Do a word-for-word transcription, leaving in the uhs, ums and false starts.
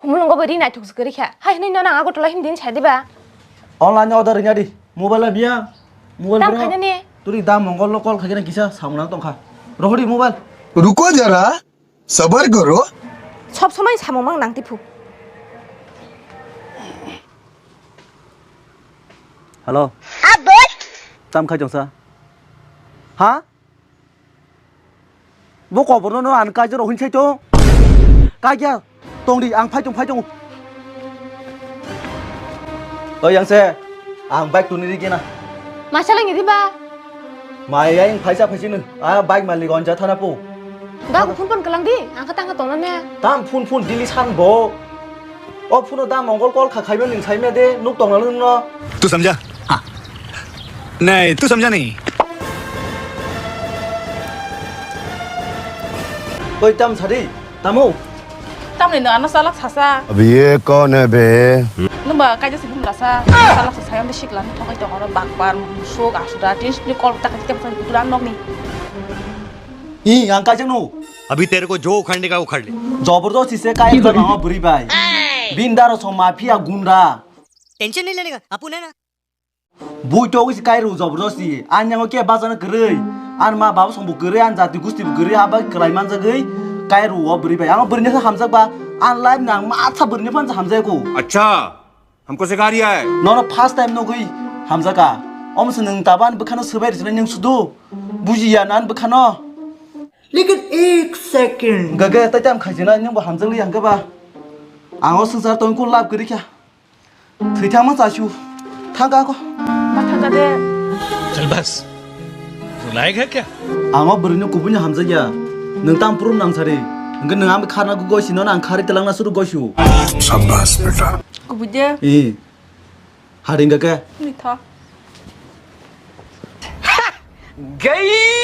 Mulungo bo ri naithok se kwrwi kha. Hai hwnwi no nang Agartala himdi hinwi sa diba? Online order ringya di. Mobile la biya. Mobile Tam bro. Khainani? Turi da Mongol no call khaikhe kisa samung nang tongkha. Rohori mobile. रुको जरा, सबर करो। Sob somoi samung mang nang tiphu. Hello. Aboy. Tam khai jongsa. Ha? Bo koborno no ang kaijak rok hwn sai tong. Kaikya tong di ang phai tong phai tong. Oi yang se ang bike tuni ri gena. Masa lang iri ba? Mai yang phai sa phai sini. Ah bike malik onja thana po. Ga phun phun kalang di. Ang kata ang tong na ne. Tam phun phun dili san bo. O phuno da Mongol call kha khaiba ning saimya de nuk tongna nung no. तू समझा? हाँ। नहीं, तू समझा नहीं। Oi tam sadi, tamo? Tamni no ano salak sasa. अब ये कौन है बे? Nungba kaisa sihum lasa, salak sasa yang sikla ni thokai tong oro bakbar, musuk, asura, tin sini call tak kita bukan ukuran nok ni. Ih, ang kaisa no. अभी तेरे को जो उखाड़ने का उखाड़ ले। Jabardasti se kaya jana o bwrwi bai. Bini daro song mafia gunda. Tension नहीं लेने का, अपू है ना। Bui to wisi kai ru jabardasti. Ani yango ke bajana kwrwi. Ani ma baba song bo kwrwi, ani jati gusti bo kwrwi, aba kwlai manjagwi kai ru o bwrwi bai. Ang bwrwi no hamjak ba, ani life nang ma atha bwrwi no phan hamjak ko. अच्छा, हमको सिखा रिया है। Nono first time nugwi hamjaka. Omo se nwng tabo ani bwkhano swbai rwchwnai nwng sudu. Bujiya na ani bwkhano. लेकिन एक second. Gaga tai tam khaijina nwng bo hamjakli hangka ba. Ang o swngchar tong ko lab kwrwi kha. Thwi thangma chasu. Thangka ko. Ma thangka de. चल बस। तू लायक है क्या? Ang o bwrwi no kubui no hamjakya. Nwng tam prum nang sari. Hwnkhe nwng ang kharna go gosi no ang khari telangna suru gosu. शाबाश बेटा। Kubui de. I. Haring ga ke? Mitha. Gay!